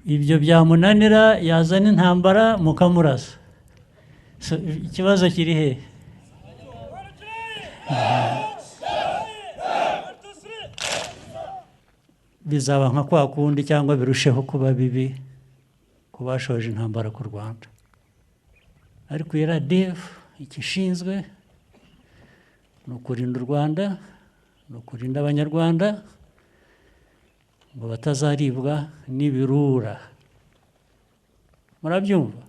Ibyo byamunanira, yazana intambara mukamurasa. So, ikibazo kiri he? Bizaba nka kwa kundi cyangwa birusheho kuba bibi ku bashoje intambara ku Rwanda. Ariko RDF ikishinzwe ni ukurinda u Rwanda, ni ukurinda Abanyarwanda ngo batazaribwa n'ibirura. Murabyumva?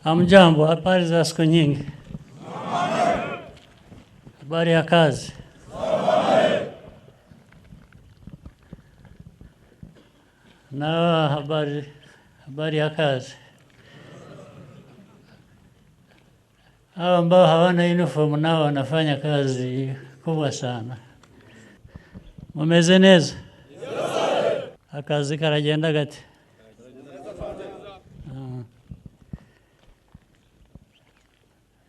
Hamjambo, habari za siku nyingi. Habari ya kazi. Na habari ya kazi. Hawa ambao hawana uniform nao wanafanya kazi kubwa sana. Mumeze neza? Akazi karagenda gate?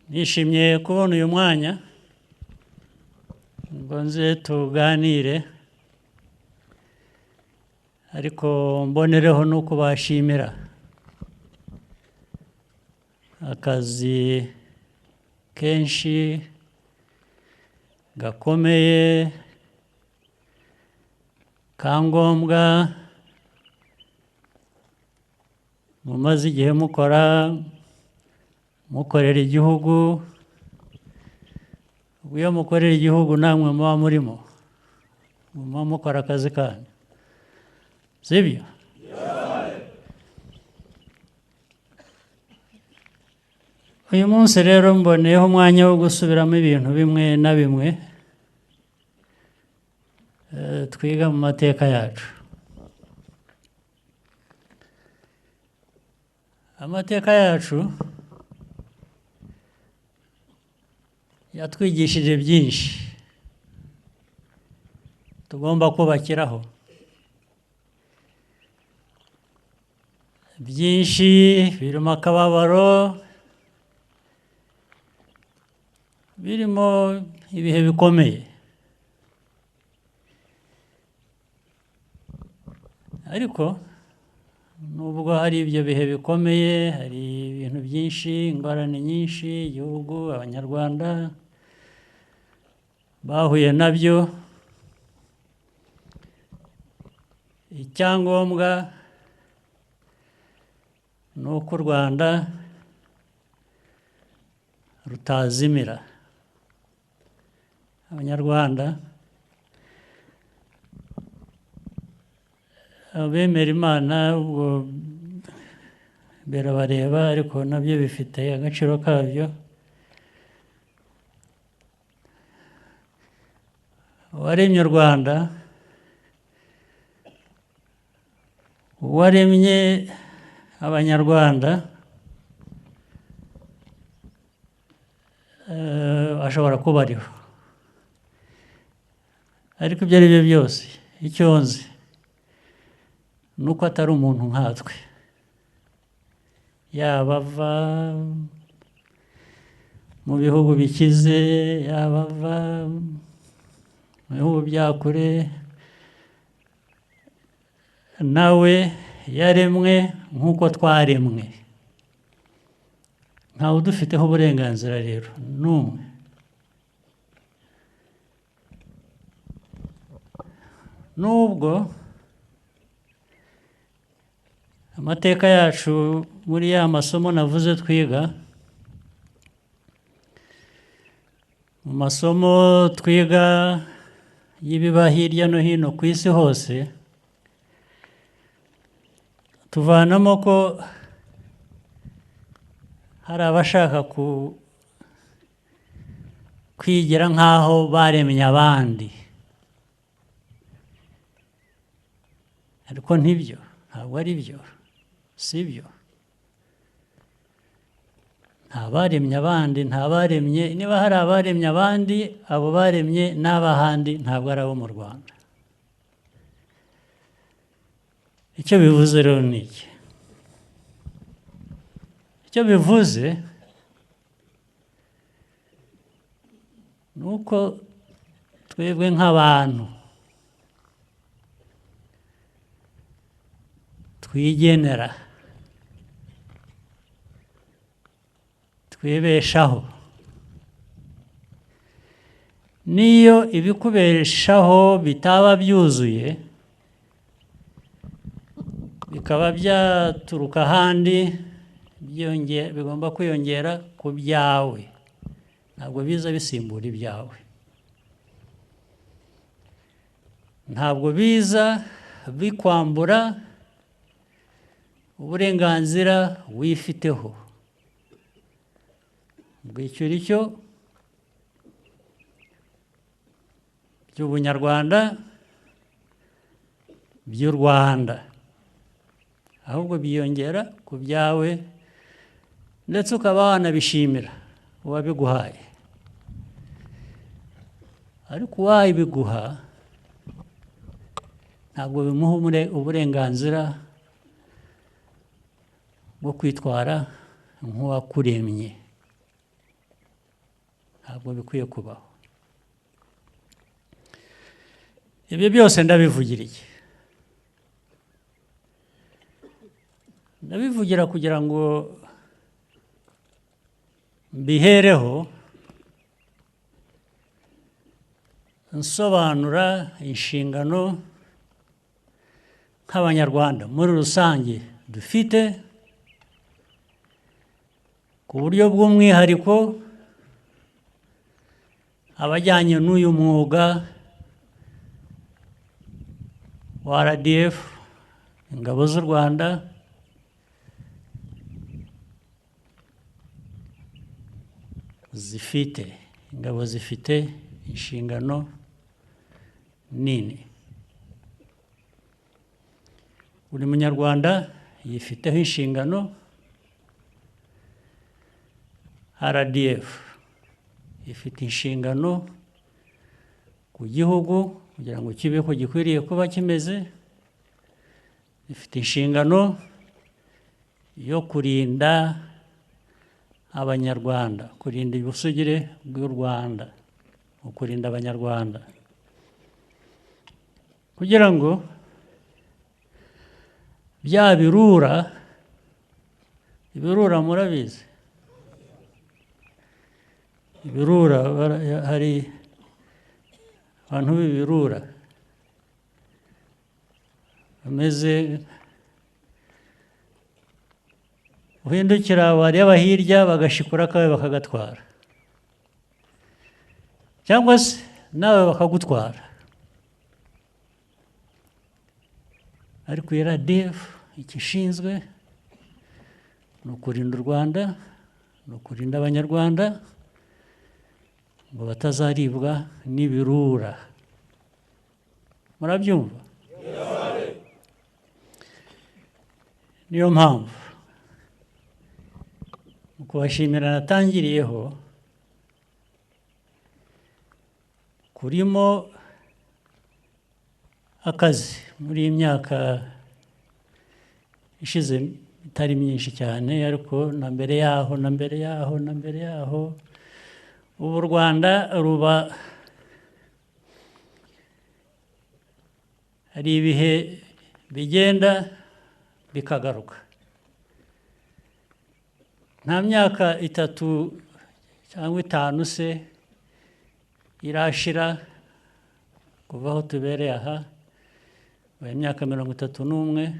Nishimiye kubona uyu mwanya ngo nze tuganire, ariko mbonereho no kubashimira akazi kenshi gakomeye ka ngombwa mumaze igihe mukora, mukorera igihugu. Iyo mukorera igihugu namwe muba murimo, muba mukora akazi kanyu, sibyo? Uyu munsi rero mboneyeho umwanya wo gusubiramo ibintu bimwe na bimwe twiga mu mateka yacu. Amateka yacu yatwigishije byinshi tugomba kubakiraho, byinshi birimo akababaro, birimo ibihe bikomeye, ariko nubwo hari ibyo bihe bikomeye, hari ibintu byinshi, ingorane nyinshi igihugu, Abanyarwanda bahuye nabyo, icyangombwa ni uko u Rwanda rutazimira. Abanyarwanda abemera Imana ubwo birabareba, ariko nabyo bifite agaciro kabyo. Uwaremye u Rwanda, uwaremye Abanyarwanda, ashobora kuba ariho, ariko ibyo ari byo byose icyo nzi nuko atari umuntu nkatwe, yaba ava mu bihugu bikize, yaba ava mu bihugu bya kure, nawe yaremwe nk'uko twaremwe. Ntawe udufiteho uburenganzira rero n'umwe. Nubwo amateka yacu muri ya masomo navuze twiga Mu masomo twiga y'ibiba hirya no hino ku isi hose, tuvanamo ko hari abashaka kwigira nk'aho baremye abandi, ariko ntibyo, ntabwo ari byo, si byo. Nta baremye abandi, nta baremye. Niba hari abaremye abandi, abo baremye n'abahandi, ntabwo ari abo mu Rwanda. Icyo bivuze rero ni iki? Icyo bivuze ni uko twebwe nk'abantu twigenera, twibeshaho. Niyo ibikubeshaho bitaba byuzuye, bikaba byaturuka ahandi, bigomba kwiyongera ku byawe, ntabwo biza bisimbura ibyawe, ntabwo biza bikwambura uburenganzira wifiteho. Bw'icyo icyo by'ubunyarwanda, by'u Rwanda, ahubwo biyongera ku byawe, ndetse ukaba wanabishimira uwabiguhaye. Ariko uwabiguha ntabwo bimuha uburenganzira bwo kwitwara nk'uwakuremye, ntabwo bikwiye kubaho. Ibyo byose ndabivugira iki? Ndabivugira kugira ngo mbihereho nsobanura inshingano nk'Abanyarwanda muri rusange dufite, ku buryo bw'umwihariko abajyanye n'uyu mwuga wa RDF, ingabo z'u Rwanda, zifite ingabo zifite inshingano nini. Buri munyarwanda yifiteho inshingano. RDF ifite inshingano ku gihugu kugira ngo kibe ko gikwiriye kuba kimeze, ifite inshingano yo kurinda Abanyarwanda, kurinda ubusugire bw'u Rwanda, kurinda Abanyarwanda, kugira ngo bya birura, ibirura murabizi, ibirura, hari abantu b'ibirura bameze, uhindukira wareba hirya bagashikura kawe bakagatwara, cyangwa se nawe bakagutwara. Ariko RDF ikishinzwe ni ukurinda u Rwanda, ni ukurinda Abanyarwanda ngo batazaribwa n'ibirura. Murabyumva? Niyo mpamvu mu kubashimira natangiriyeho, kurimo akazi muri iyi myaka ishize itari myinshi cyane, ariko na mbere yaho, na mbere yaho, na mbere yaho, ubu u Rwanda ruba hari ibihe bigenda bikagaruka. Nta myaka 3 cyangwa 5 se irashira kuva aho tubereye aha, buri myaka 31,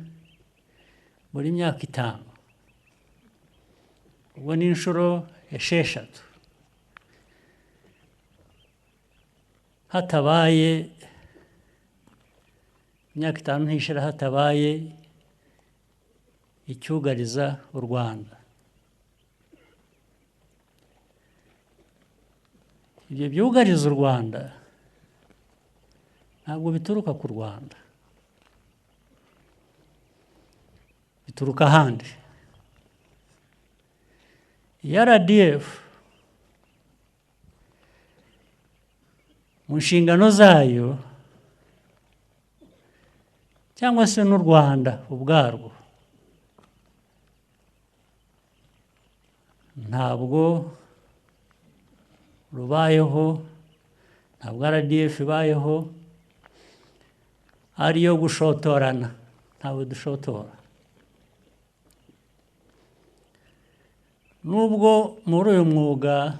buri myaka 5, ubwo ni inshuro 6. Hatabaye imyaka 5 ntishira hatabaye icyugariza u Rwanda. Ibyo byugariza u Rwanda ntabwo bituruka ku Rwanda, bituruka ahandi. RDF mu nshingano zayo cyangwa se n'u Rwanda ubwarwo ntabwo rubayeho, ntabwo RDF ibayeho ariyo gushotorana, ntabwo dushotora. Nubwo muri uyu mwuga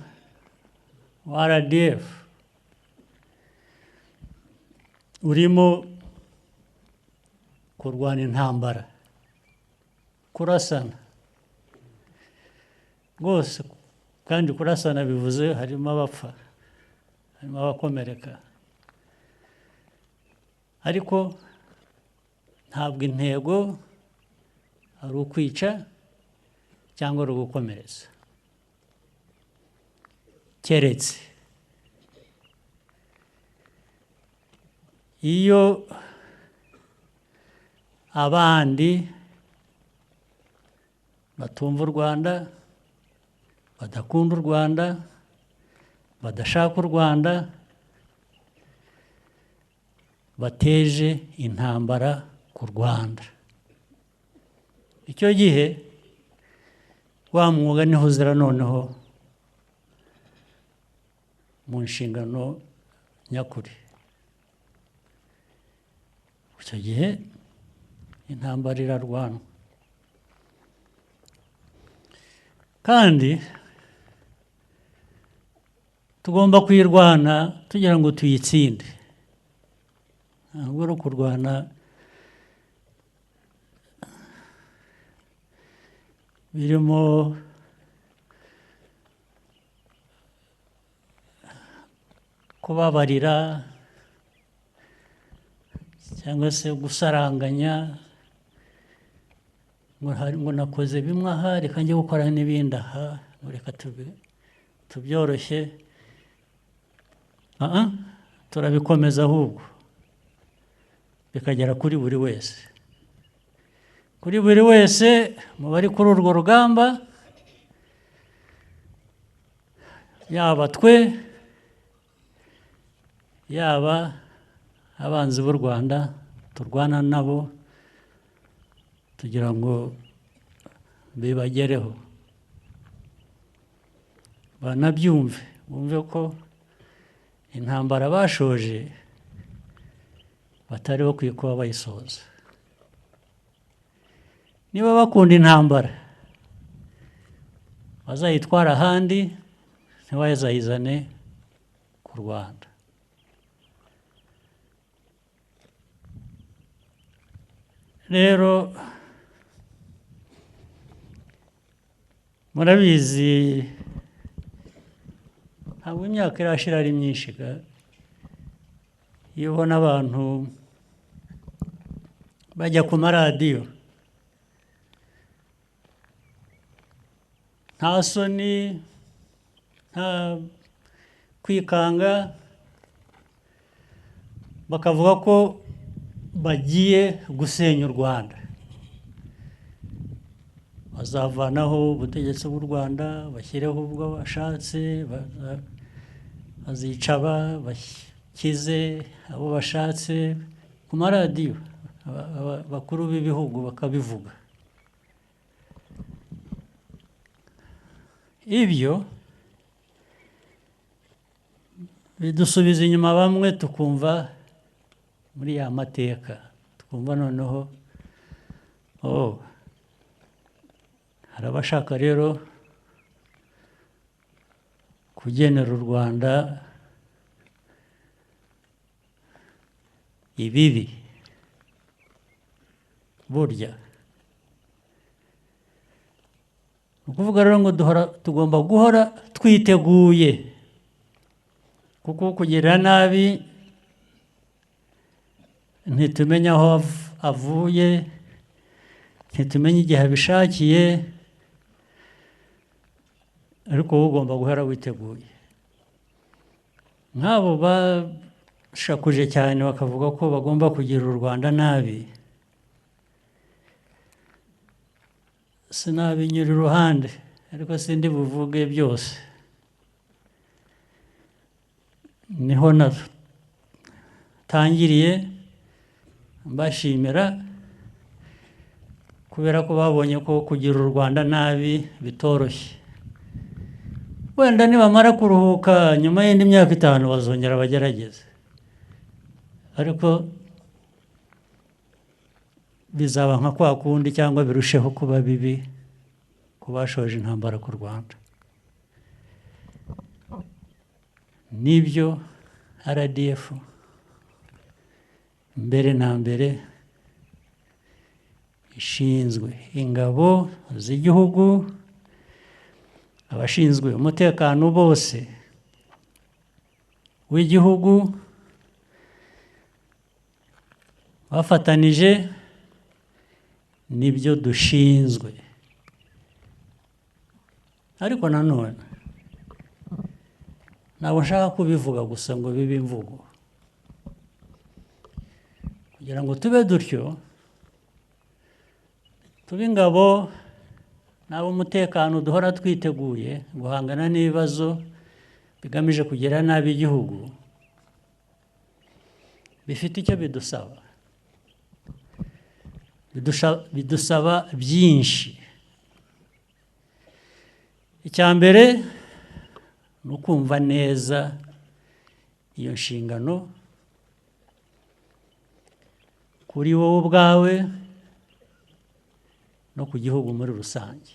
wa RDF urimo kurwana intambara, kurasana rwose, kandi kurasana bivuze harimo abapfa, harimo abakomereka, ariko ntabwo intego ari ukwica cyangwa ari ugukomeretsa, keretse iyo abandi batumva u Rwanda, badakunda u Rwanda, badashaka u Rwanda, bateje intambara ku Rwanda. Icyo gihe wa mwuga niho uzira noneho mu nshingano nyakuri. Icyo gihe intambara irarwanwa, kandi tugomba kuyirwana tugira ngo tuyitsinde. Ntabwo ari ukurwana birimo kubabarira cyangwa se gusaranganya ngo nakoze bimwe aha reka njye gukora n'ibindi aha, reka tubyoroshye. Turabikomeza ahubwo bikagera kuri buri wese, kuri buri wese mu bari kuri urwo rugamba, yaba twe, yaba abanzi b'u Rwanda turwana nabo tugira ngo bibagereho, banabyumve, bumve ko intambara bashoje batari bakwiye kuba bayisoza. Niba bakunda intambara bazayitwara ahandi, ntibayizayizane ku Rwanda. Rero murabizi ntabwo imyaka irashira ari myinshi, iyo ubona abantu bajya ku maradiyo nta soni, nta kwikanga, bakavuga ko bagiye gusenya u Rwanda, bazavanaho ubutegetsi bw'u Rwanda, bashyireho ubwo bashatse, bazica bakize abo bashatse ku maradiyo, abakuru b'ibihugu bakabivuga. Ibyo bidusubiza inyuma bamwe tukumva muri ya mateka, tukumva noneho hari abashaka rero kugenera u Rwanda ibibi. Burya ukuvuga rero ngo tugomba guhora twiteguye Kuko kugirira nabi ntitumenya aho avuye, ntitumenya igihe abishakiye, ariko wowe ugomba guhora witeguye. Nk'abo bashakuje cyane bakavuga ko bagomba kugira u Rwanda nabi, sinabinyura iruhande, ariko sindi buvuge byose. Niho natangiriye mbashimira kubera ko babonye ko kugira u Rwanda nabi bitoroshye. Wenda nibamara kuruhuka nyuma y'indi myaka 5 bazongera bagerageze, ariko bizaba nka kwa kundi cyangwa birusheho kuba bibi ku bashoje intambara ku Rwanda. Nibyo RDF mbere na mbere ishinzwe ingabo z'igihugu, abashinzwe umutekano bose w'igihugu bafatanije, nibyo dushinzwe. Ariko nanone ntabwo nshaka kubivuga gusa ngo bibe imvugo. Kugira ngo tube dutyo, tube ingabo n'ab'umutekano duhora twiteguye guhangana n'ibibazo bigamije kugira nabi igihugu, bifite icyo bidusaba. Bidusaba byinshi. Icya mbere ni ukumva neza iyo nshingano kuri wowe ubwawe no ku gihugu muri rusange.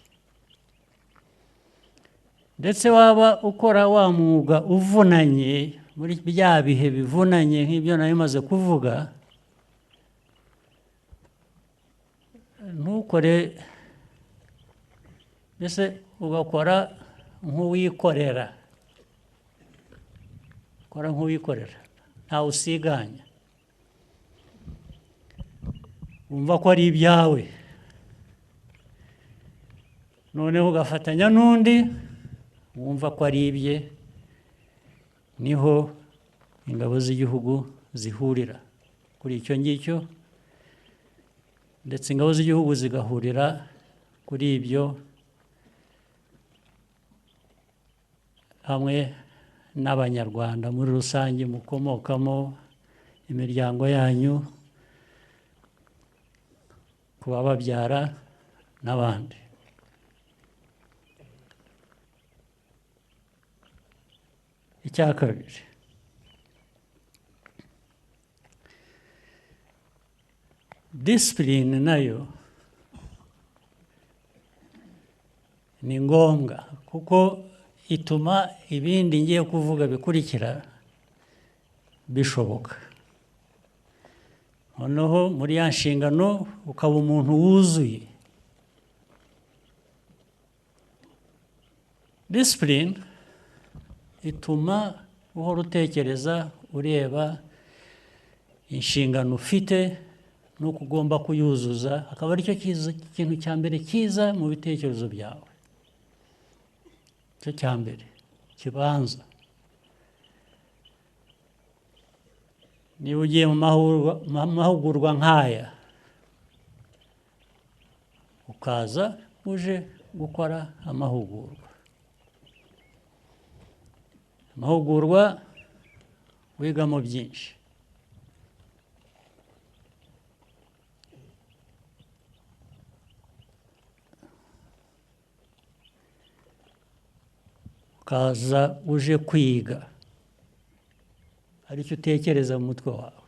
Ndetse waba ukora wa mwuga uvunanye muri bya bihe bivunanye nk'ibyo nari maze kuvuga, ntukore mbese ugakora nk'uwikorera. Kora nk'uwikorera, ntawe usiganya, wumva ko ari ibyawe, noneho ugafatanya n'undi wumva ko ari ibye. Niho ingabo z'igihugu zihurira kuri icyo ngicyo, ndetse ingabo z'igihugu zigahurira kuri ibyo hamwe n'Abanyarwanda muri rusange mukomokamo, imiryango yanyu, kubababyara n'abandi. Icya kabiri, disipurine nayo ni ngombwa kuko ituma ibindi ngiye kuvuga bikurikira bishoboka. Noneho muri ya nshingano ukaba umuntu wuzuye. Disipurine ituma uhora utekereza, ureba inshingano ufite n'uko ugomba kuyuzuza, akaba aricyo kintu cya mbere cyiza mu bitekerezo byawe. Cyo cya mbere kibanza. Niba ugiye mu mahugurwa nk'aya, ukaza uje gukora amahugurwa, amahugurwa wigamo byinshi. Ukaza uje kwiga, aricyo utekereza mu mutwe wawe.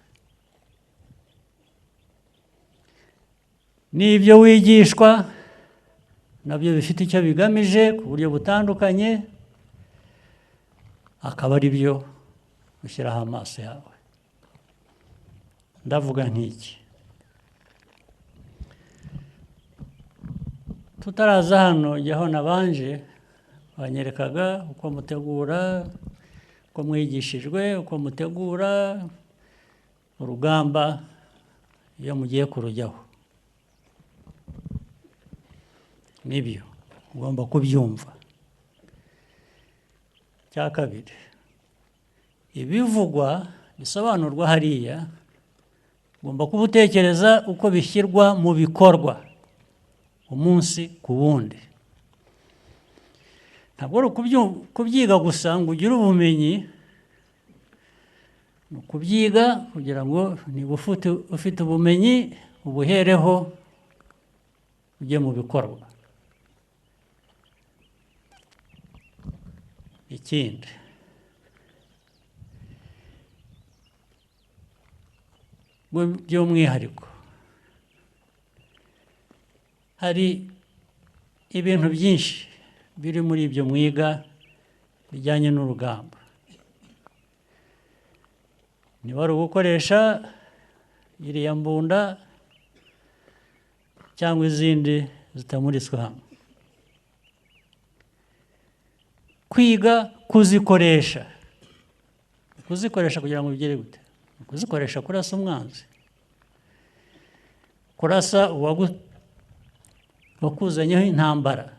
N'ibyo wigishwa nabyo bifite icyo bigamije ku buryo butandukanye, akaba ari byo ushyiraho amaso yawe. Ndavuga nk'iki, tutaraza hano jyaho nabanje banyerekaga uko mutegura, Uko mwigishijwe, uko mutegura urugamba iyo mugiye kurujyaho, nibyo ugomba kubyumva. Cya kabiri, ibivugwa bisobanurwa hariya ugomba kubutekereza uko bishyirwa mu bikorwa umunsi ku wundi. Ntabwo ari kubyiga gusa ngo ugire ubumenyi, ni ukubyiga kugira ngo niba ufite ubumenyi ubuhereho ujye mu bikorwa. Ikindi, by'umwihariko hari ibintu byinshi biri muri ibyo mwiga bijyanye n'urugamba. Niba ari ugukoresha iriya mbunda cyangwa izindi zitamuritswe hamwe, kwiga kuzikoresha, kuzikoresha kugira ngo bigere gute? Kuzikoresha kurasa umwanzi, kurasa uwakuzanyeho intambara.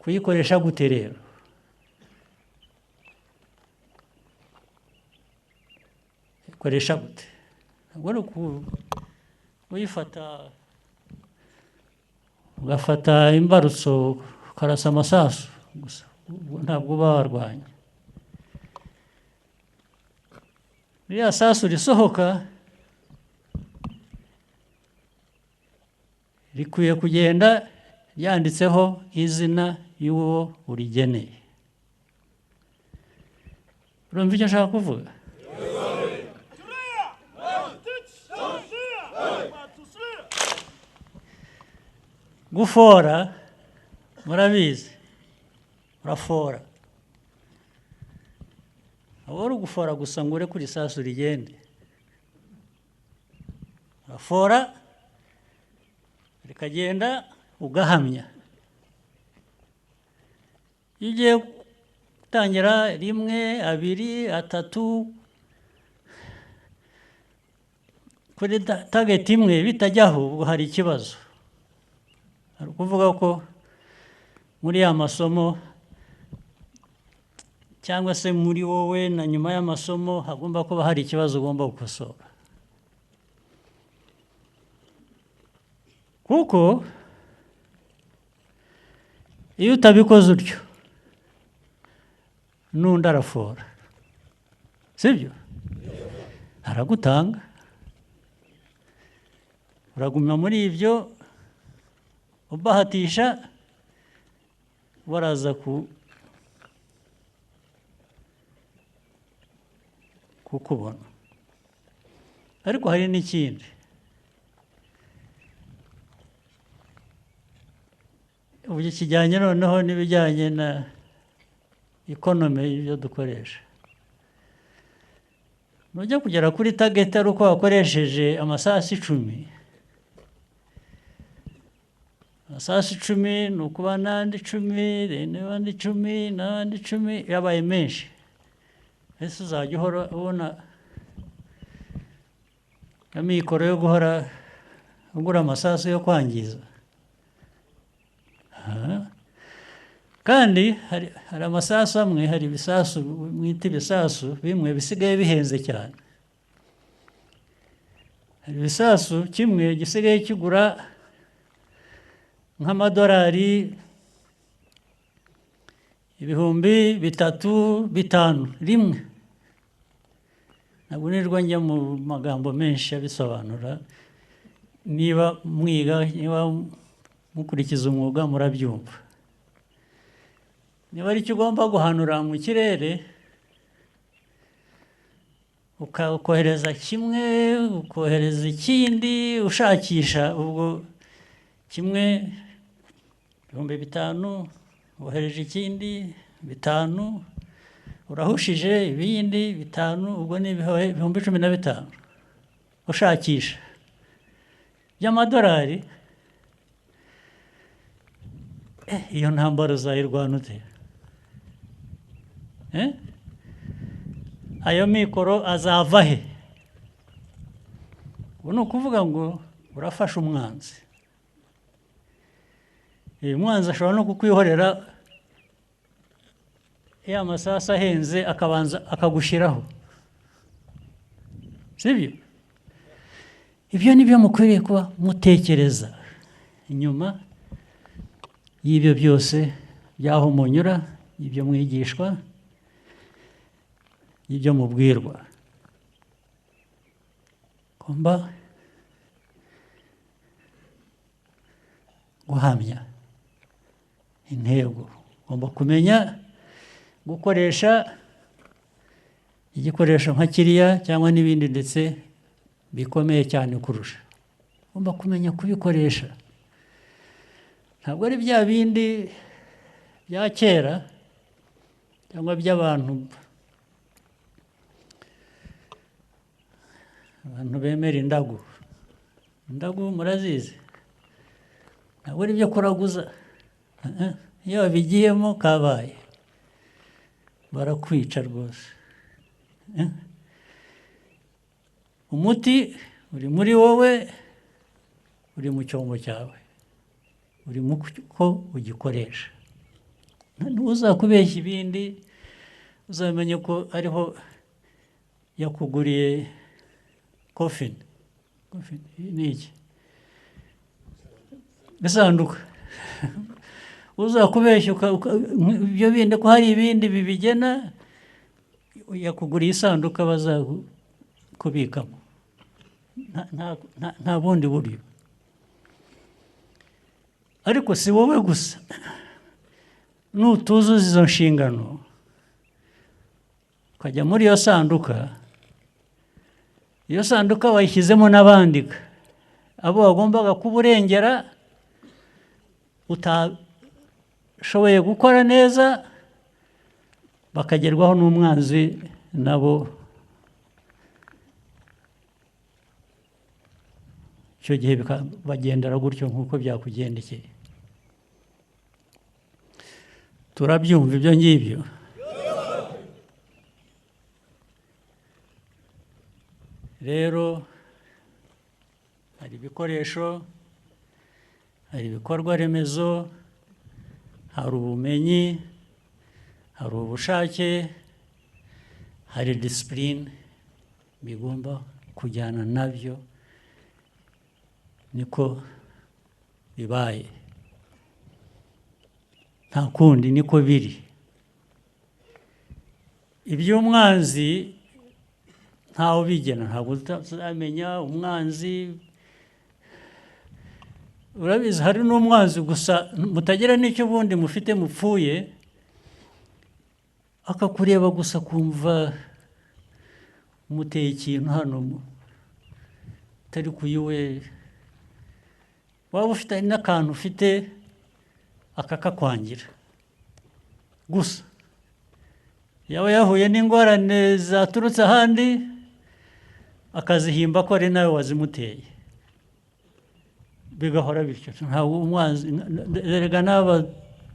Kuyikoresha gute rero? Koresha gute? Ntabwo ari kuyifata ugafata imbarutso ukarasa amasasu gusa, ntabwo uba warwanya. Ririya sasu risohoka rikwiye kugenda ryanditseho izina y'uwo urigeneye. Urumva icyo nshaka kuvuga? Gufora murabizi, urafora. Abo uri gufora gusa ngo ure kuri sasu rigende, urafora rikagenda ugahamya. Iyo ugiye gutangira rimwe, abiri, atatu kuri target imwe bitajyaho, ubwo hari ikibazo. Hari ukuvuga ko muri ya masomo cyangwa se muri wowe na nyuma y'amasomo hagomba kuba hari ikibazo ugomba gukosora. Kuko iyo utabikoze utyo n'undi arafora, sibyo? Aragutanga, uraguma muri ibyo ubahatisha, baraza kukubona. Ariko hari n'ikindi, ubu kijyanye noneho n'ibijyanye na economy y'ibyo dukoresha. Nujya kugera kuri target ari uko wakoresheje amasasu 10, amasasu 10 ni ukuba n'andi 10, n'andi 10, n'andi 10, yabaye menshi. Ese uzajya uhora ubona amikoro yo guhora ugura amasasu yo kwangiza? Kandi hari amasasu amwe, hari ibisasu mwita ibisasu bimwe bisigaye bihenze cyane. Hari ibisasu kimwe gisigaye kigura nk'amadolari 3,000, 5,000 rimwe. Ntabwo nirwa njya mu magambo menshi abisobanura, niba mwiga, niba mukurikiza umwuga murabyumva. Niba ari icyo ugomba guhanura mu kirere, ukohereza kimwe, ukohereza ikindi, ushakisha, ubwo kimwe 5,000, wohereje ikindi 5, urahushije ibindi 5, ubwo ni 15,000 ushakisha by'amadolari. Iyo ntambara uzayirwana ute? Ayo mikoro azava he? Ubu ni ukuvuga ngo urafasha umwanzi. Uyu mwanzi ashobora no kukwihorera ya masasu ahenze akabanza akagushyiraho, sibyo? Ibyo ni byo mukwiriye kuba mutekereza inyuma y'ibyo byose by'aho munyura, ibyo mwigishwa, ibyo mubwirwa. Ngomba guhamya intego, ugomba kumenya gukoresha igikoresho nka kiriya cyangwa n'ibindi ndetse bikomeye cyane kurusha. Ugomba kumenya kubikoresha. Ntabwo ari bya bindi bya kera cyangwa by'abantu abantu bemera indagu. Indagu murazizi, ntabwo ari ibyo kuraguza. Iyo babigiyemo kabaye barakwica rwose. Umuti uri muri wowe, uri mu cyombo cyawe, uri mu ko ugikoresha. Ntuzakubeshya ibindi, uzamenye ko ariho yakuguriye coffin. Coffin ni iki? Isanduka. Uzakubeshya ibyo bindi ko hari ibindi bibigena, yakuguriye isanduka bazakubikamo. Nta bundi buryo. Ariko si wowe gusa, nutuzuza izo nshingano ukajya muri iyo sanduka, iyo sanduka wayishyizemo n'abandika abo wagombaga kuburengera utashoboye gukora neza, bakagerwaho n'umwanzi nabo. Icyo gihe bagendera gutyo nk'uko byakugendekeye. Turabyumva ibyo ngibyo. Rero hari ibikoresho, hari ibikorwa remezo, hari ubumenyi, hari ubushake, hari discipline bigomba kujyana nabyo. Niko bibaye, nta kundi, niko biri. Iby'umwanzi ntawe ubigena, ntabwo uzamenya umwanzi. Urabizi hari n'umwanzi gusa mutagira n'icyo ubundi mufite mupfuye, akakureba gusa kumva umuteye ikintu hano utari kuyiwe, waba ufite n'akantu ufite akakakwangira gusa. Yaba yahuye n'ingorane zaturutse ahandi akazihimba ko ari nawe wazimuteye, bigahora bityo. Ntabwo umwanzi, erega n'aba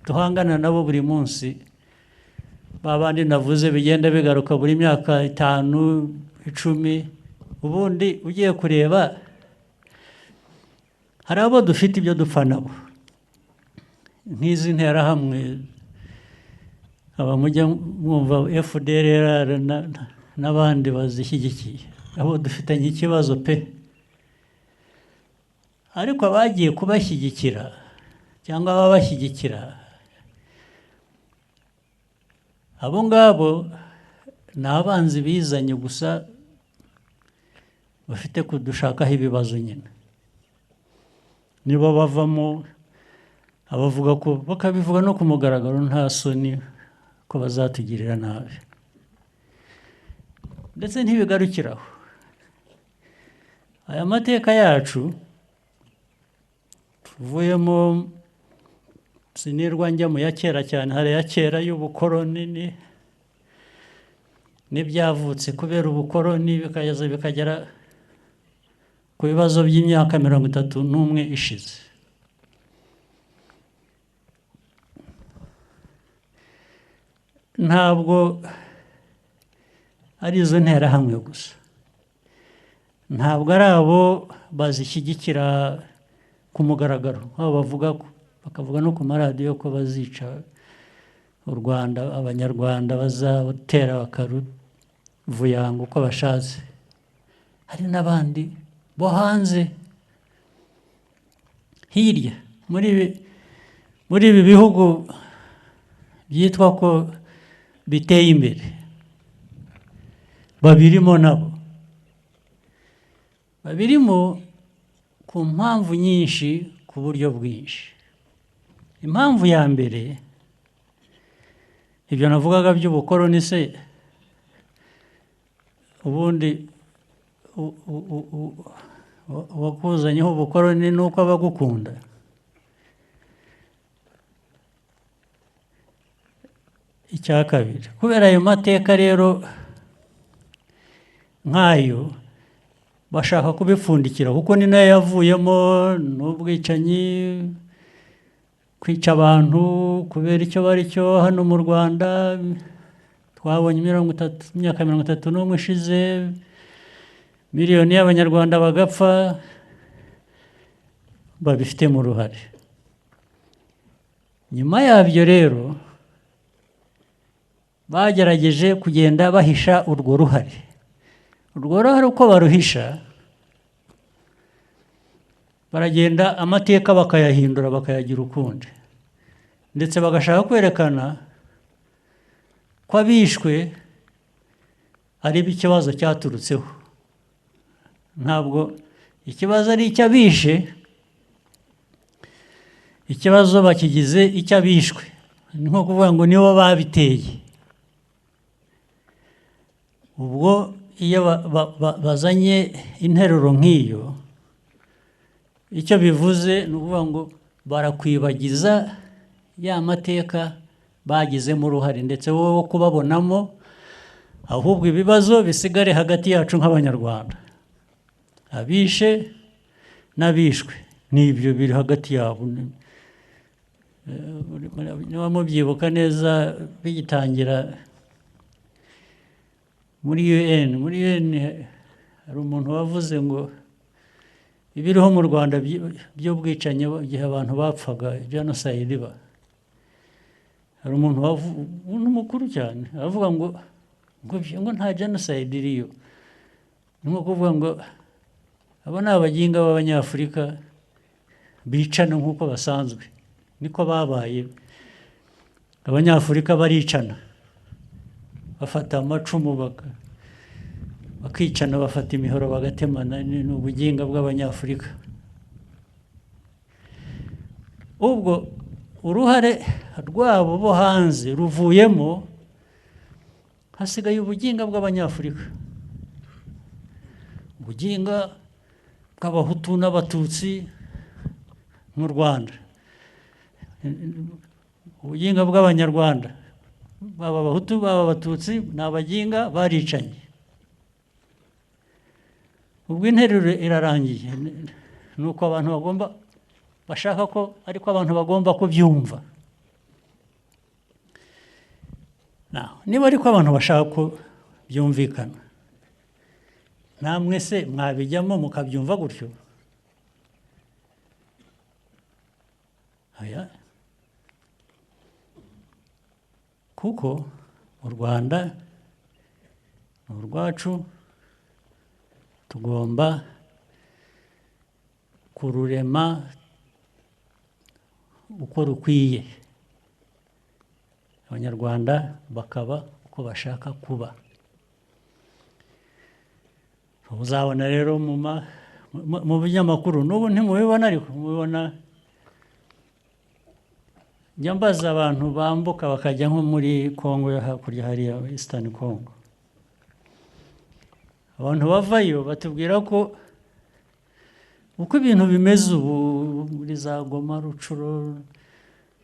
duhangana nabo buri munsi, babandi navuze bigenda bigaruka buri myaka 5, 10. Ubundi ugiye kureba hari abo dufite ibyo dupfa nabo, nk'izi nterahamwe, aba mujya mwumva FDLR n'abandi bazishyigikiye, abo dufitanye ikibazo pe. Ariko abagiye kubashyigikira cyangwa ababashyigikira, abo ngabo ni abanzi bizanye gusa, bafite kudushakaho ibibazo nyine. Nibo bavamo abavuga ko bakabivuga no ku mugaragaro, nta soni ko bazatugirira nabi. Ndetse ntibigarukiraho, aya mateka yacu tuvuyemo, sinirwa njya mu ya kera cyane, hari ya kera y'ubukoroni n'ibyavutse kubera ubukoroni, bikageza bikagera ku bibazo by'imyaka 31 ishize. Ntabwo ari izo nterahamwe gusa, ntabwo ari abo bazishyigikira ku mugaragaro, aho bavuga bakavuga no ku maradiyo ko bazica u Rwanda, Abanyarwanda bazatera bakaruvuyanga uko bashatse. Hari n'abandi bo hanze hirya muri ibi bihugu byitwa ko biteye imbere, babirimo nabo, babirimo ku mpamvu nyinshi, ku buryo bwinshi. Impamvu ya mbere, ibyo navugaga by'ubukoroni se, ubundi uwakuzanyeho ubukoroni ni uko aba agukunda? Icya kabiri, kubera ayo mateka rero nk'ayo, bashaka kubipfundikira, kuko ni nayo yavuyemo n'ubwicanyi, kwica abantu kubera icyo bari cyo. Hano mu Rwanda twabonye 30, imyaka 31 ishize, miliyoni y'Abanyarwanda bagapfa, babifitemo uruhare. Nyuma yabyo rero bagerageje kugenda bahisha urwo ruhare. Urwo ruhare uko baruhisha, baragenda amateka bakayahindura, bakayagira ukundi, ndetse bagashaka kwerekana ko abishwe ari ikibazo cyaturutseho. Ntabwo ikibazo ari icy'abishe, ikibazo bakigize icy'abishwe, ni nko kuvuga ngo nibo babiteye. Ubwo iyo bazanye interuro nk'iyo, icyo bivuze ni ukuvuga ngo barakwibagiza ya mateka bagizemo uruhare, ndetse wowe wo kubabonamo, ahubwo ibibazo bisigare hagati yacu nk'Abanyarwanda, abishe n'abishwe, n'ibyo biri hagati yabo. Niba mubyibuka neza, bigitangira muri UN hari umuntu wavuze ngo ibiriho mu Rwanda by'ubwicanyi, igihe abantu bapfaga, jenoside iba, hari umuntu mukuru cyane aravuga ngo nta jenoside iriyo. Ni nko kuvuga ngo abo ni abaginga b'Abanyafurika bicana nk'uko basanzwe, niko babaye. Abanyafurika baricana, bafata amacumu bakicana, bafata imihoro bagatemana, ni ubuginga bw'Abanyafurika. Ubwo uruhare rwabo bo hanze ruvuyemo, hasigaye ubuginga bw'Abanyafurika, ubuginga bw'Abahutu n'Abatutsi mu Rwanda, ubuginga bw'Abanyarwanda, baba Abahutu baba Abatutsi, ni abaginga baricanye. Ubwo interuro irarangiye, ni uko abantu bagomba, bashaka ko ariko abantu bagomba kubyumva. Niba ariko abantu bashaka ko byumvikana, namwe se mwabijyamo mukabyumva gutyo? Oya, kuko u Rwanda ni urwacu, tugomba kururema uko rukwiye, Abanyarwanda bakaba uko bashaka kuba. Uzabona rero mu binyamakuru n'ubu ntimubibona, ariko mubibona. Njya mbaza abantu bambuka bakajya nko muri Kongo yo hakurya hariya, Eastern Congo, abantu bavayo batubwira ko uko ibintu bimeze ubu muri za Goma, Rutshuru,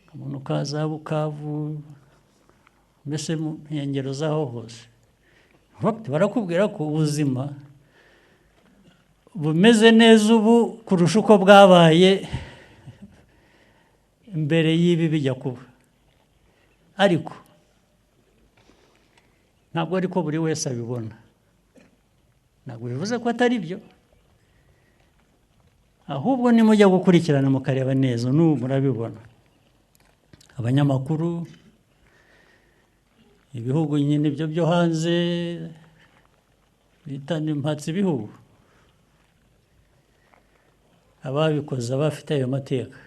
ukamanuka za Bukavu, mbese mu nkengero z'aho hose, barakubwira ko ubuzima bumeze neza ubu kurusha uko bwabaye mbere y'ibi bijya kuba. Ariko Ntabwo ariko buri wese abibona. Ntabwo bivuze ko atari byo, ahubwo nimujya gukurikirana mukareba neza, n'ubu murabibona, abanyamakuru, ibihugu nyine ibyo byo hanze bita impatse ibihugu, ababikoze, abafite ayo mateka,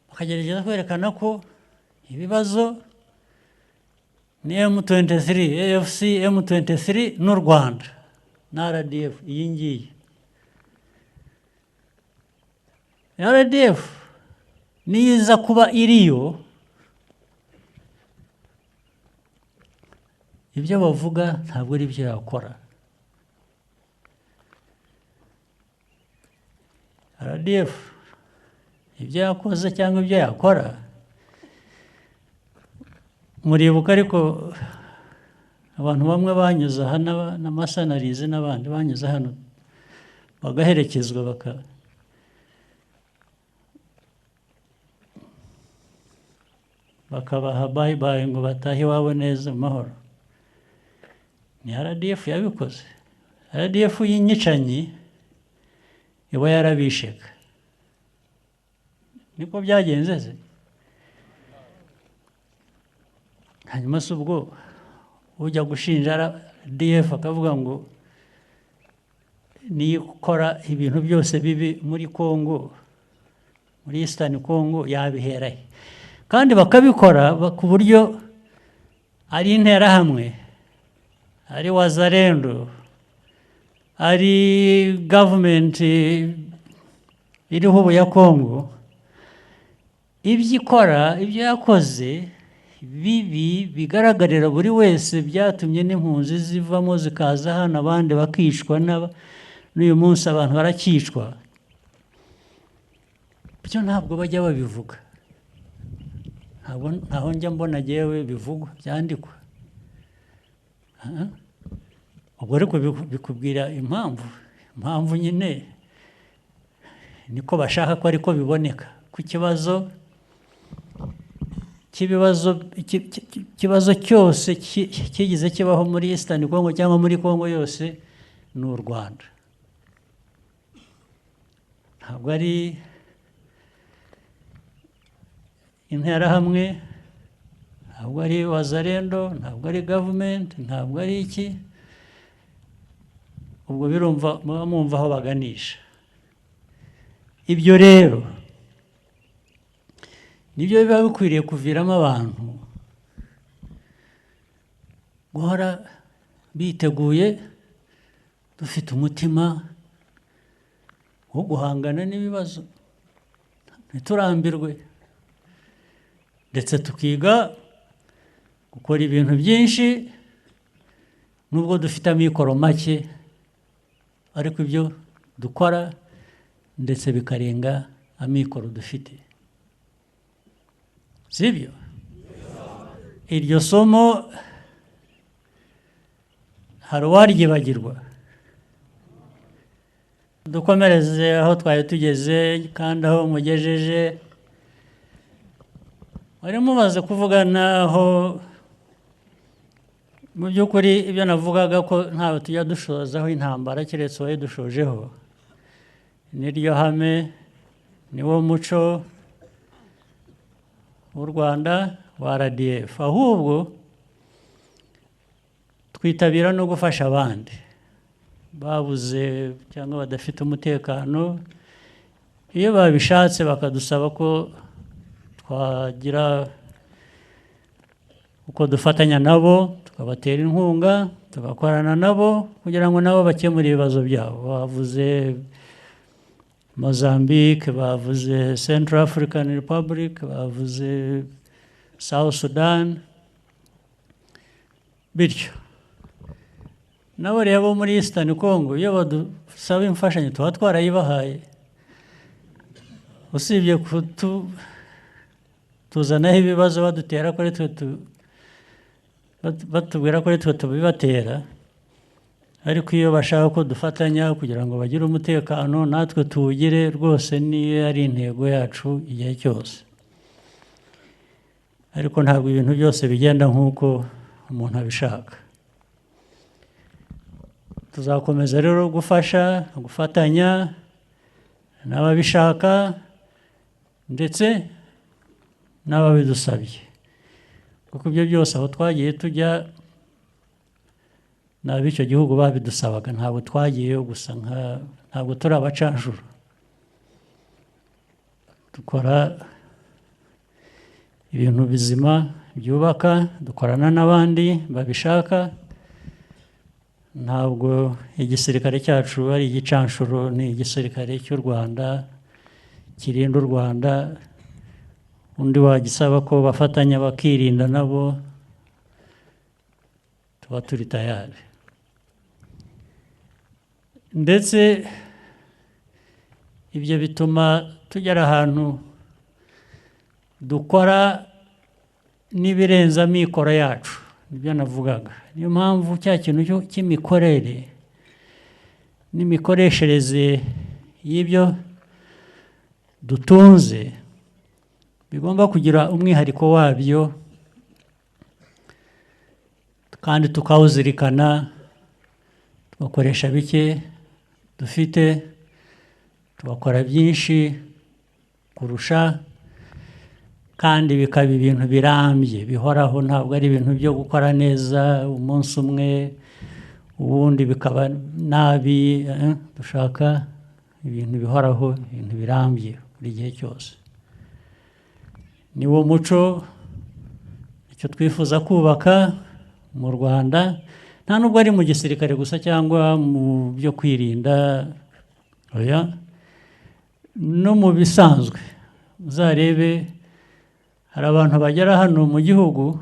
bakagerageza kwerekana ko ibibazo ni M23, AFC M23 n'u Rwanda na RDF. Iyi ngiyi RDF niza kuba iriyo, ibyo bavuga ntabwo ari byo yakora. RDF ibyo yakoze cyangwa ibyo yakora, muribuka, ariko abantu bamwe banyuze aha n'amasanarizi n'abandi banyuze hano bagaherekezwa bakabaha bye bye ngo batahe iwabo neza mu mahoro. Ni RDF yabikoze. RDF y'inyicanyi iba yarabisheka. Niko byagenze se. Hanyuma se ubwo ujya gushinja RDF akavuga ngo nikora ibintu byose bibi muri Kongo, muri Eastern Congo, yabiherahe? Kandi bakabikora ku buryo ari interahamwe, ari Wazalendo, ari government iriho ubu ya Kongo, ibyo ikora, ibyo yakoze bibi bigaragarira buri wese, byatumye n'impunzi zivamo zikaza hano, abandi bakicwa, n'uyu munsi abantu barakicwa. Byo ntabwo bajya babivuga, ntaho njya mbona jewe bivugwa byandikwa. Ubwo ariko bikubwira impamvu nyine niko bashaka ko ariko biboneka, ku kibazo kibazo cyose kigize kibaho muri Eastern Congo cyangwa muri Congo yose ni u Rwanda. Ntabwo ari interahamwe, ntabwo ari Wazalendo, ntabwo ari government, ntabwo ari iki. Ubwo birumva muba mwumva aho baganisha. Ibyo rero nibyo biba bikwiriye kuviramo abantu guhora biteguye, dufite umutima wo guhangana n'ibibazo, ntiturambirwe, ndetse tukiga gukora ibintu byinshi nubwo dufite amikoro make, ariko ibyo dukora ndetse bikarenga amikoro dufite. Sibyo? Iryo somo hari uwaryibagirwa. Dukomereze aho twari tugeze kandi aho mugejeje. Wari mumaze kuvuga naho mu by'ukuri ibyo navugaga ko ntawe tujya dushozaho intambara keretse uwayidushojeho, niryo hame, niwo muco w'u Rwanda wa RDF. Ahubwo twitabira no gufasha abandi babuze cyangwa badafite umutekano. Iyo babishatse bakadusaba ko twagira uko dufatanya nabo, tukabatera inkunga, tugakorana nabo kugira ngo nabo bakemure ibibazo byabo. Bavuze Mozambique, bavuze Central African Republic, bavuze South Sudan, bityo nabo rero bo muri Eastern Congo iyo badusaba imfashanyo tuba twarayibahaye, usibye tuzanaho ibibazo badutera ko ari twe batubwira ko ari twe tubibatera, ariko iyo bashaka ko dufatanya kugira ngo bagire umutekano natwe tuwugire rwose, niyo ari intego yacu igihe cyose. Ariko ntabwo ibintu byose bigenda nk'uko umuntu abishaka. Tuzakomeza rero gufasha, gufatanya n'ababishaka ndetse n'ababidusabye, kuko ibyo byose aho twagiye tujya n'ab'icyo gihugu babidusabaga, ntabwo twagiyeyo gusa, ntabwo turi abacanshuro. Dukora ibintu bizima byubaka, dukorana n'abandi babishaka. Ntabwo igisirikare cyacu ari igicanshuro, ni igisirikare cy'u Rwanda kirinda u Rwanda. Undi wagisaba ko bafatanya bakirinda nabo, tuba turi tayari. Ndetse ibyo bituma tugera ahantu dukora n'ibirenze amikoro yacu, nibyo navugaga. Niyo mpamvu cya kintu cy'imikorere n'imikoreshereze y'ibyo dutunze bigomba kugira umwihariko wabyo, kandi tukawuzirikana, tugakoresha bike dufite, tugakora byinshi kurusha, kandi bikaba ibintu birambye bihoraho. Ntabwo ari ibintu byo gukora neza umunsi umwe ubundi bikaba nabi. Dushaka ibintu bihoraho, ibintu birambye buri gihe cyose. Ni wo muco icyo twifuza kubaka mu Rwanda, nta nubwo ari mu gisirikare gusa cyangwa mu byo kwirinda, oya, no mu bisanzwe. Uzarebe hari abantu bagera hano mu gihugu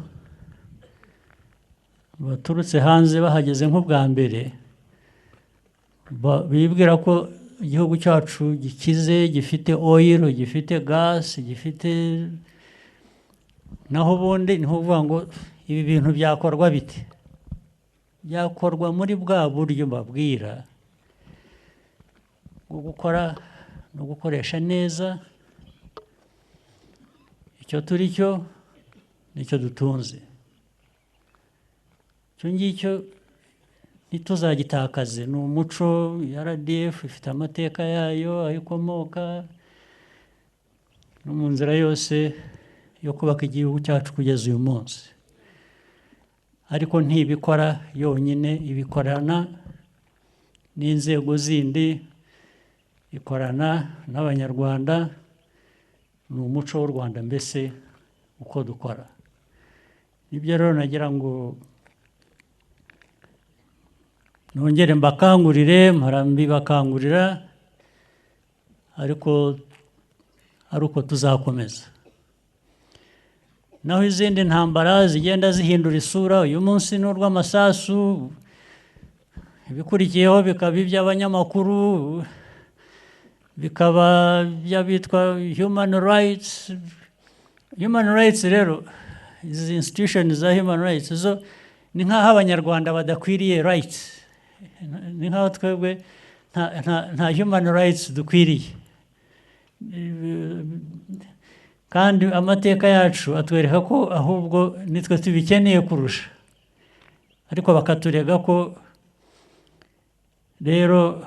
baturutse hanze bahageze nk'ubwa mbere, bibwira ko igihugu cyacu gikize, gifite oil, gifite gas, gifite, naho ubundi ni ukuvuga ngo ibi bintu byakorwa bite? Byakorwa muri bwa buryo mbabwira bwo gukora no gukoresha neza icyo turi cyo n'icyo dutunze. Icyo ngicyo ntituzagitakaze, ni umuco. RDF ifite amateka yayo, aho ikomoka, no mu nzira yose yo kubaka igihugu cyacu kugeza uyu munsi. Ariko ntibikora yonyine, ibikorana n'inzego zindi, ikorana n'Abanyarwanda. Ni umuco w'u Rwanda mbese uko dukora. Nibyo rero nagira ngo nongere mbakangurire, mpora mbibakangurira, ariko ari uko tuzakomeza. Naho izindi ntambara zigenda zihindura isura, uyu munsi ni urw'amasasu, ibikurikiyeho bikaba iby'abanyamakuru, bikaba iby'abitwa human rights. Human rights rero, izi institution za human rights zo ni nk'aho Abanyarwanda badakwiriye rights, ni nk'aho twebwe nta human rights dukwiriye. Kandi amateka yacu atwereka ko ahubwo nitwe tubikeneye kurusha, ariko bakaturega ko rero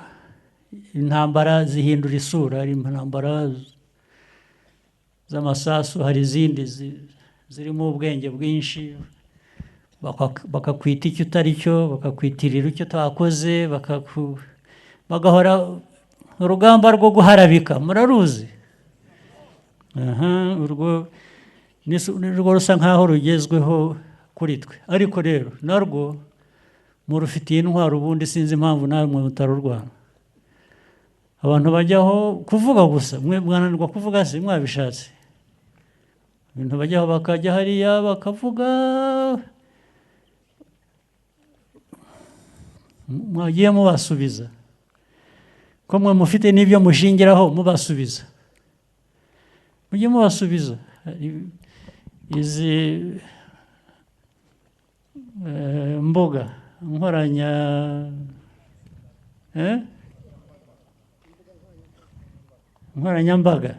intambara zihindura isura. Hari intambara z'amasasu, hari izindi zirimo ubwenge bwinshi, bakakwita icyo utari cyo, bakakwitirira icyo utakoze, bagahora urugamba rwo guharabika, muraruzi. Aha, urwo ni rwo rusa nkaho rugezweho kuri twe, ariko rero narwo murufitiye intwaro. Ubundi sinzi impamvu namwe mutarurwana. Abantu bajyaho kuvuga gusa, mwe mwananirwa kuvuga se mwabishatse? Ibintu bajyaho bakajya hariya bakavuga, mwagiye mubasubiza ko mwe mufite n'ibyo mushingiraho mubasubiza, mujye mubasubiza. Izi mbuga nkoranya, nkoranyambaga,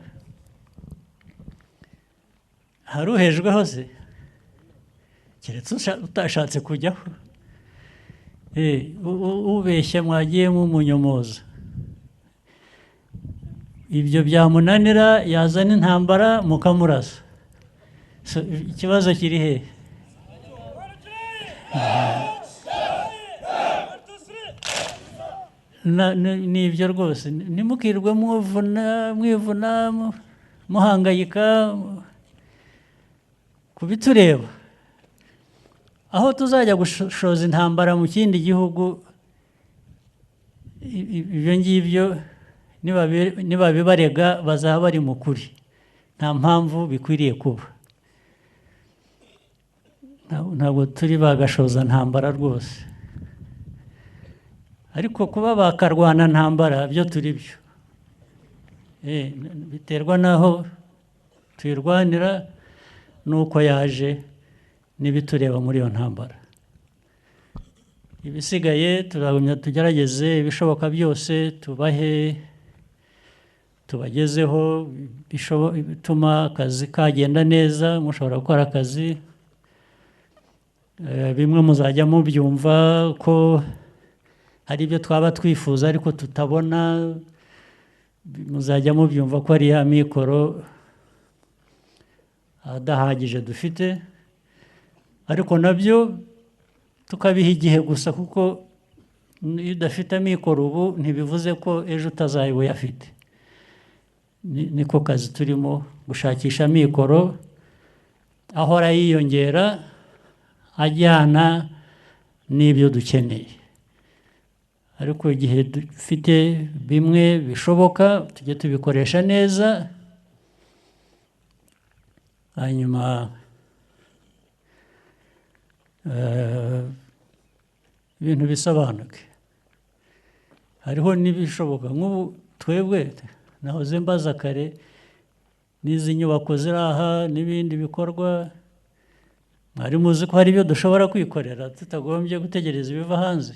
hari uhejweho se keretse utashatse kujyaho? Ubeshya mwagiye mumunyomoza, ibyo byamunanira yazana intambara mukamurasa. Ikibazo kiri he? Ni ibyo rwose, ntimukirwe mwivuna muhangayika kubitureba. Aho tuzajya gushoza intambara mu kindi gihugu, ibyo ngibyo nibabibarega bazaba bari mu kuri, nta mpamvu bikwiriye kuba. Ntabwo turi bagashoza ntambara rwose, ariko kuba bakarwana ntambara byo turi byo. Biterwa n'aho tuyirwanira n'uko yaje n'ibitureba muri iyo ntambara. Ibisigaye turagumya tugerageze ibishoboka byose, tubahe, tubagezeho bituma akazi kagenda neza, mushobora gukora akazi. Bimwe muzajya mubyumva ko hari ibyo twaba twifuza ariko tutabona, muzajya mubyumva ko ari ya mikoro adahagije dufite, ariko nabyo tukabiha igihe gusa, kuko iyo udafite amikoro ubu ntibivuze ko ejo utazaba uyafite. Niko kazi turimo, gushakisha amikoro ahora yiyongera ajyana n'ibyo dukeneye. Ariko igihe dufite bimwe bishoboka tujye tubikoresha neza, hanyuma ibintu bisobanuke. Hariho n'ibishoboka nk'ubu twebwe nahoze mbaza kare n'izi nyubako ziri aha n'ibindi bikorwa, mwari muzi ko hari ibyo dushobora kwikorera tutagombye gutegereza ibiva hanze.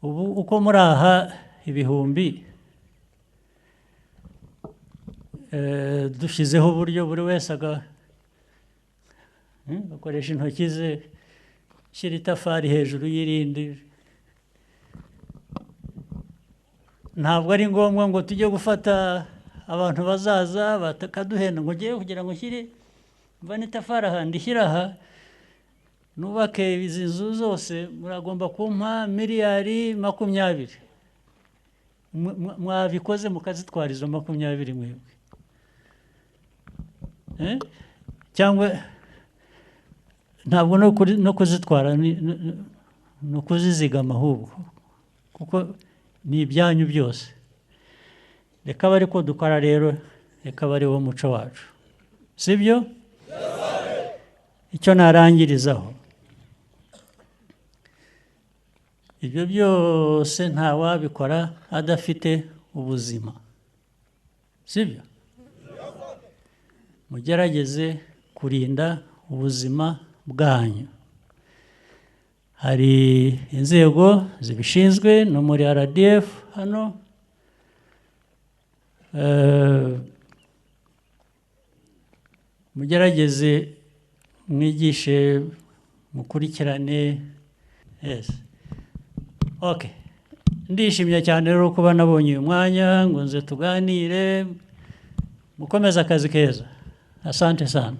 Ubu uko muri aha ibihumbi, dushyizeho uburyo buri wese agakoresha intoki ze, shyira itafari hejuru y'irindi. Ntabwo ari ngombwa ngo tujye gufata abantu bazaza bakaduhenda ngo ngiye kugira ngo nshyire mvane itafari aha ndishyire aha nubake izi nzu zose, muragomba kumpa miliyari 20. Mwabikoze mukazitwara izo 20 mwebwe, cyangwa ntabwo no kuzitwara no kuzizigama ahubwo, kuko ni ibyanyu byose. Reka bari ko dukora rero, reka bari wo muco wacu, sibyo? Icyo narangirizaho, ibyo byose nta wabikora adafite ubuzima, sibyo? Mugerageze kurinda ubuzima bwanyu. Hari inzego zibishinzwe no muri RDF hano, mugerageze mwigishe, mukurikirane. Yes. Okay. Ndishimye cyane rero kuba nabonye uyu mwanya ngo nze tuganire. Mukomeze akazi keza. Asante sana.